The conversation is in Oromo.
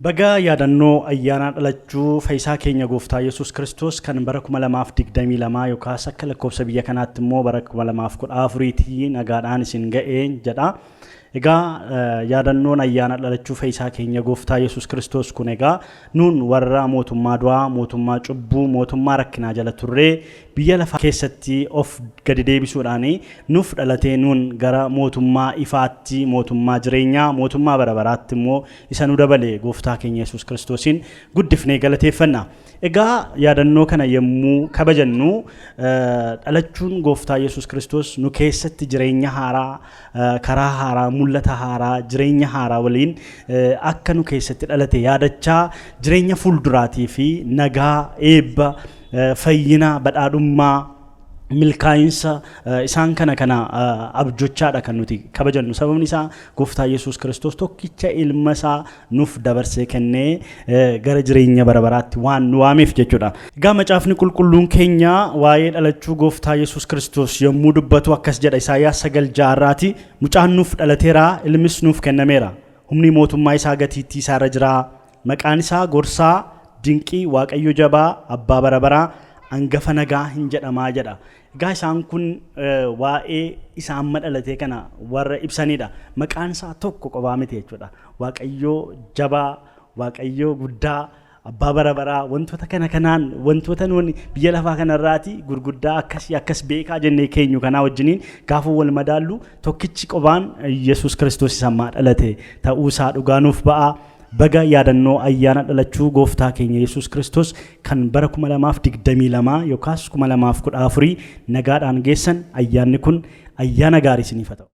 Baga yaadannoo ayyaana dhalachuu fayyisaa keenya gooftaa Yesuus Kiristoos kan bara 2022 yookaas akka lakkoofsa biyya kanaatti immoo bara 2014tti nagaadhaan isin ga'e jedha. Egaa yaadannoon ayyaana dhalachuu fayyisaa keenya gooftaa Yesuus Kiristoos kun egaa nuun warra mootummaa du'aa, mootummaa cubbuu, mootummaa rakkinaa jala turree biyya lafaa keessatti of gadi deebisuudhaan nuuf dhalatee nuun gara mootummaa ifaatti, mootummaa jireenyaa, mootummaa bara baraatti immoo isa nu dabale gooftaa keenya Yesuus Kiristoosiin guddifnee galateeffanna. Egaa yaadannoo kana yommuu kabajannu dhalachuun gooftaa Yesuus Kiristoos nu keessatti jireenya haaraa, karaa haaraa, mul'ata haaraa, jireenya haaraa waliin akka nu keessatti dhalate yaadachaa jireenya fuulduraatii fi nagaa, eebba, fayyina, badhaadhummaa, milkaa'insa isaan kana kana abjochaadha kan nuti kabajannu. Sababni isaa gooftaa Yesuus Kiristoos tokkicha ilma isaa nuuf dabarsee kennee gara jireenya bara baraatti waan nu waameef jechuudha. Egaa macaafni qulqulluun keenya waa'ee dhalachuu gooftaa Yesuus Kiristoos yommuu dubbatu akkas jedha Isaayyaas 9:6 irraati: "Mucaan nuuf dhalateera, ilmis nuuf kennameera. Humni mootummaa isaa gatiittii isaarra jira. Maqaan isaa gorsaa, dinqii, Waaqayyo jabaa, abbaa bara baraa, hangafa nagaa hin jedhamaa" jedha. Egaa isaan kun waa'ee isa amma dhalatee kana warra ibsanidha. Maqaan isaa tokko qofaa miti jechuudha. Waaqayyoo jabaa, Waaqayyoo guddaa, abbaa bara baraa, wantoota kana kanaan wantoota nuuni biyya lafaa kanarraati gurguddaa akkasii akkas beekaa jennee keenyu kanaa wajjiniin gaafa wal madaallu tokkichi qofaan Yesuus Kiristoos isa ammaa dhalate ta'uu isaa dhugaa nuuf ba'a. Baga yaadannoo ayyaana dhalachuu gooftaa keenya Yesuus Kiristoos kan bara 2022 yookaas 2014 nagaadhaan geessan. Ayyaanni kun ayyaana gaarii isiniif haa ta'u.